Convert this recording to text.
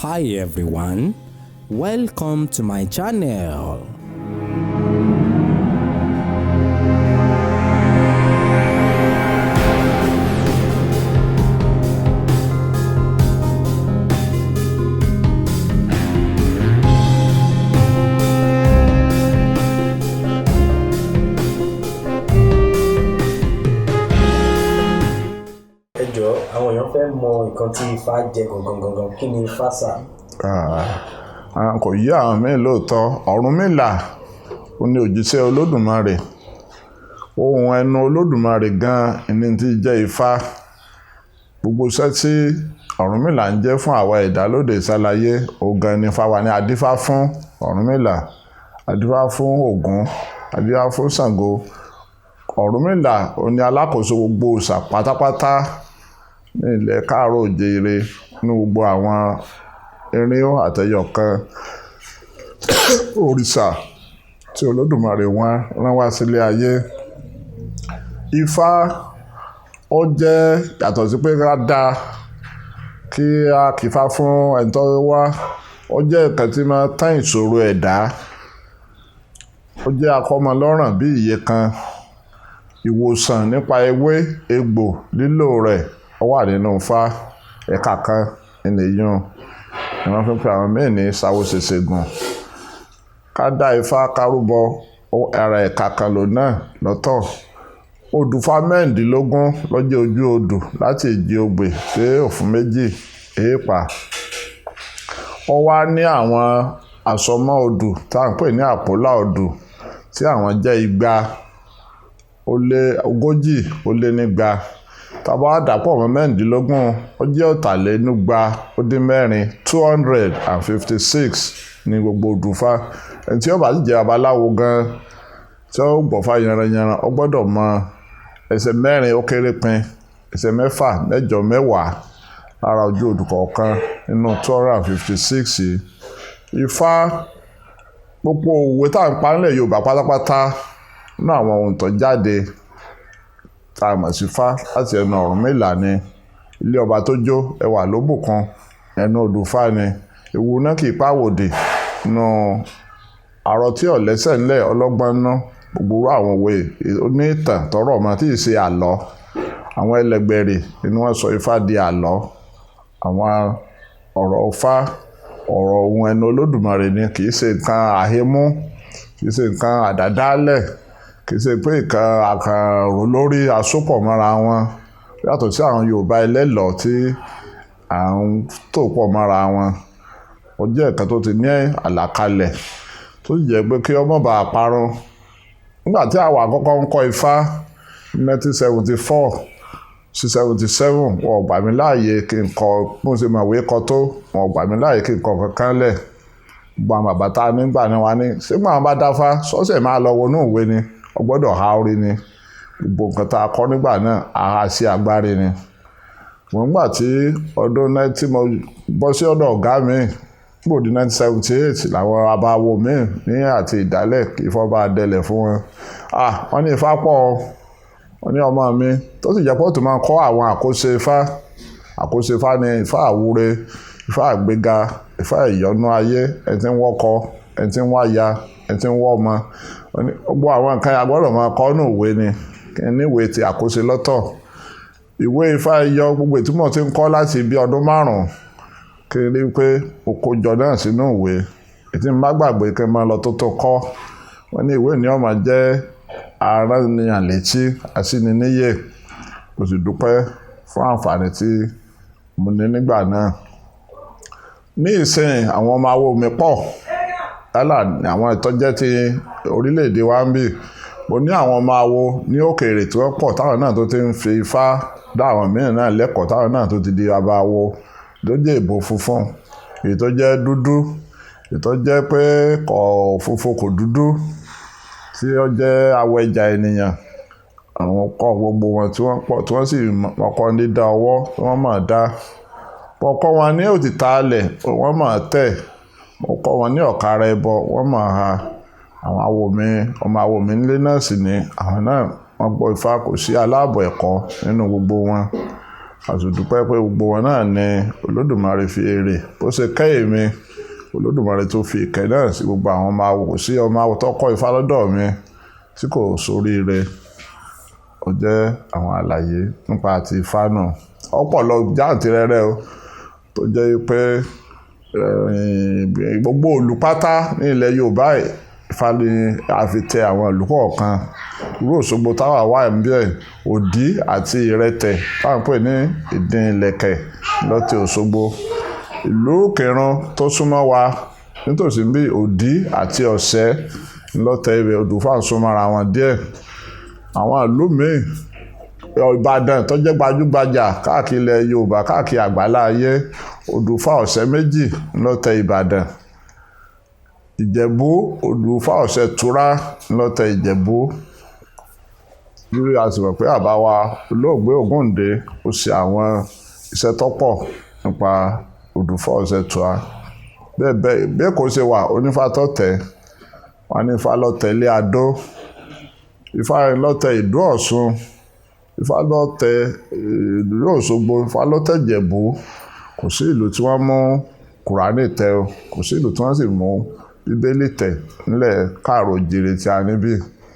Hi everyone, welcome to my channel. Ẹ jọ̀ọ́, àwọn èèyàn fẹ́ mọ nǹkan tí Ifá jẹ́ gangan gangan. Kí ni Ifá sà? Kò yí àwọn míì lóòótọ́. Ọ̀rúnmìlà ó ní òjíṣẹ́ Olódùmarè. Ohun ẹnu Olódùmarè gan-an ni tí jẹ́ Ifá. Gbogbo iṣẹ́ tí Ọ̀rúnmìlà ń jẹ́ fún àwa ẹ̀dá lóde ìsálayé, òun ni Ifá wa ní adífá fún Ọ̀rúnmìlà, adífá fún Ògún, adífá fún Ṣàngó. Ọ̀rúnmìlà ó ní alákòóso gbogbo òòṣà pátápátá ní ilẹ̀ káàárọ̀ oòjíire, ní gbogbo àwọn irinwó àtẹyọkan òrìṣà tí Olódùmarè wọn rán wá sílé ayé. Ifá ó jẹ́ yàtọ̀ sí pé ká dá kí a kìfá fún ẹni tó wá, ó jẹ́ nǹkan tí máa tán ìṣòro ẹ̀dá. Ó jẹ́ akọ́mọlọ́ràn bí iye kan. Ìwòsàn nípa ewé egbò lílò rẹ̀ ó wà nínú Ifá. Ẹ̀ka kan ènìyàn ni wọ́n fi ń pe àwọn míì ní ṣàwòṣèṣègùn. Ká dá Ifá kárúbọ ara ẹ̀ka kan lò náà lọ́tọ̀. Odùfá mẹ́rìndínlógún ló jẹ́ ojú odù láti Èjì Ogbè dé Òfún Méjì Èèpà. Ó wá ní àwọn àsomọ́ odù tá à ń pè ní àpólà odù tí àwọn jẹ́ 240. Tá bá wá dàpọ̀ mọ́ mẹ́rìndínlógún, ó jẹ́ 256 256 ní gbogbo odùfá. Ẹni tí ó bá sì jẹ́ babaláwo gan, tí ó gbọ̀fá yanranyanran, ó gbọ́dọ̀ mọ ẹsẹ̀ mẹ́rin ó kéré pin, ẹsẹ̀ mẹ́fà, mẹ́jọ, mẹ́wàá lára ojú odù kọ̀ọ̀kan nínú 256 yìí. Ifá, gbogbo òwe tá à ń pa nílẹ̀ Yorùbá pátápátá nínú àwọn ohun tó jáde tá a mọ̀ sí Ifá láti ẹnu Ọ̀rúnmìlà ni. Ilé ọba tó jó ẹwà ló bùkún, ẹnu odùfá ni. Ewu náà kì í pàwòdì nínú àrò tí ò lẹ́sẹ̀ ńlẹ̀ ọlọ́gbọ́n ná. Gbogbo àwọn òwe oní ìtàn tọrọ mọ́ tí ì ṣe àlọ́. Àwọn ẹlẹgbẹ̀rì ni wọ́n sọ Ifá di àlọ́. Àwọn ọ̀rọ̀ Ifá, ọ̀rọ̀ ohun ẹnu Olódùmarè ni, kì í ṣe nǹkan àhemú, kì í ṣe nǹkan àdádálẹ̀, kì í ṣe pé nǹkan àkànrò lórí asopọ̀ mọ́ra wọn. Yàtọ̀ sí àwọn Yorùbá ẹlẹ́lọ̀ tí à ń tò pọ̀ mọ́ra wọn. Ó jẹ́ nǹkan tó ti ní àlàkalẹ̀ tó sì jẹ́ pé kí ọmọ bá parun. Nígbà tí àwa àkọ́kọ́ ń kọ́ Ifá ní 1974 sí 77, wọn ò gbà mí láàyè kí n kọ, bí mo ṣe mọ̀ wí kọ tó, wọn ò gbà mí láàyè kí n kọ kankan lẹ̀. Gbogbo àwọn bàbá tá a nígbà náà wá ní, ṣé gbà wọn bá dáfá, sọ́sẹ̀ máa lọ wọnú ìwé ni, ó gbọ́dọ̀ há orí ni. Gbogbo nǹkan tá a kọ́ nígbà náà, a há sí agbárí ni. Nígbà tí ọdún 90 mo bọ́ sí ọ̀dọ̀ ọ̀gá mi, nígbò di 1978 làwọn abáwo mi ní àti ìdálẹ̀ kí Ifá bá dẹlẹ̀ fún wọn. Wọ́n ní Ifá pọ̀ o. Wọ́n ní ọmọ mi tó sì jẹ́ pé ó tún máa kọ́ àwọn àkóso Ifá. Àkóso Ifá ni Ifá àwúre, Ifá àgbéga, Ifá ìyọ́nú ayé, ẹni tí ń wọ́kọ, ẹni tí ń wáya, ẹni tí ń wọ́ ọmọ. Wọ́n ní gbogbo àwọn nǹkan yẹn a gbọ́dọ̀ máa kọ́ nínú ìwé ni. Kí ní ìwé ti àkóso lọ́tọ̀. Ìwé Ifá yọ gbogbo ìtumọ̀ tí ń kọ́ láti bí ọdún márùn-ún kí n rí pé mo kó jọ náà sínú ìwé. Èyí tí mo bá gbàgbé kí n máa lọ tó tó kọ́. Wọ́n ní ìwé ní ó máa jẹ́ aránìyàn létí, asíniníyè. Mo sì dúpẹ́ fún àǹfààní tí mo ní nígbà náà. Ní ìsìn àwọn ọmọ awo mi pọ̀. Yálà àwọn ìtọ́jẹ́ ti orílẹ̀-èdè wa ń bì. Mo ní àwọn ọmọ awo ní òkèèrè tí wọ́n pọ̀ táwọn náà tó ti ń fi Ifá dá àwọn mìíràn náà lẹ́kọ̀ọ́ táwọn náà tó ti di abawo. Tó jẹ́ ìbò funfun, èyí tó jẹ́ dúdú, èyí tó jẹ́ pé kò funfun kò dúdú, tí ó jẹ́ awọ ẹja ènìyàn. Àwọn kọ́ gbogbo wọn tí wọ́n pọ̀, tí wọ́n sì mọ̀ kọ́ ní dá ọwọ́, tí wọ́n mọ̀ dá. Mo kọ́ wọn ní òtítà alẹ̀, wọ́n mọ̀ tẹ̀. Mo kọ́ wọn ní ọ̀kàrà ẹbọ, wọ́n mọ̀ ha. Àwọn awo mi, ọmọ awo mi nílé náà sì ni àwọn náà wọ́n gbọ́ Ifá, kò sí aláàbọ̀ ẹ̀kọ́ nínú gbogbo wọn. A sì dúpẹ́ pé gbogbo wọn náà ni Olódùmarè fi èrè bó ṣe kẹ́ èmi. Olódùmarè tó fi ìkẹ́ náà sí gbogbo àwọn ọmọ awo. Kò sí ọmọ awo tó kọ́ Ifá lọ́dọ̀ mi tí kò sóríire. Ó jẹ́ àwọn àlàyé nípa ti Ifá náà. Ọ̀pọ̀ lọ jáǹtirẹrẹ o, tó jẹ́ pé gbogbo olùpátá ní ilẹ̀ Yorùbá Ifá ni a fi tẹ àwọn ìlú kọ̀ọ̀kan. Irú Òṣogbo táwa wà níbí ẹ̀, Òdí àti Ìrẹtẹ̀ tá ń pè ní Ìdin Ìlẹ̀kẹ̀ lọ́tẹ̀ Òṣogbo. Ìlú Kìrun tó súnmọ́ wa nítòsí bí Òdí àti Ọ̀sẹ́ lọ́tẹ̀ ibẹ̀, Odùfà ń súnmọ́ ara wọn díẹ̀. Àwọn ìlú míì, Ìbàdàn tó jẹ́ gbajúgbajà káàkiri ilẹ̀ Yorùbá, káàkiri àgbálá ayé, Odùfà ọ̀sẹ̀ méjì lọ́tẹ̀ Ìbàdàn. Ìjẹ̀bú, Odùfà ọ̀sẹ̀ Tura lọ́tẹ̀ Ìjẹ̀bú. Lórí a sì mọ̀ pé àbá wa olóògbé Ògúndé ó ṣe àwọn iṣẹ́ tó pọ̀ nípa Odùfà ọ̀sẹ̀ Tura. Bẹ́ẹ̀ bẹ́ẹ̀ bí Èkó ṣe wà, onífá tó tẹ̀, wọ́n ní Ifá lọ́tẹ̀ ilé Adó, Ifá lọ́tẹ̀ ìlú Ọ̀ṣun, Ifá lọ́tẹ̀ ìlú Òṣogbo, Ifá lọ́tẹ̀ Ìjẹ̀bú. Kò sí ìlú tí wọ́n mú Kùránì tẹ̀ o, kò sí ìlú tí wọ́n sì mú Bíbélì tẹ̀ nílẹ̀ káàró jìrì tí a níbí.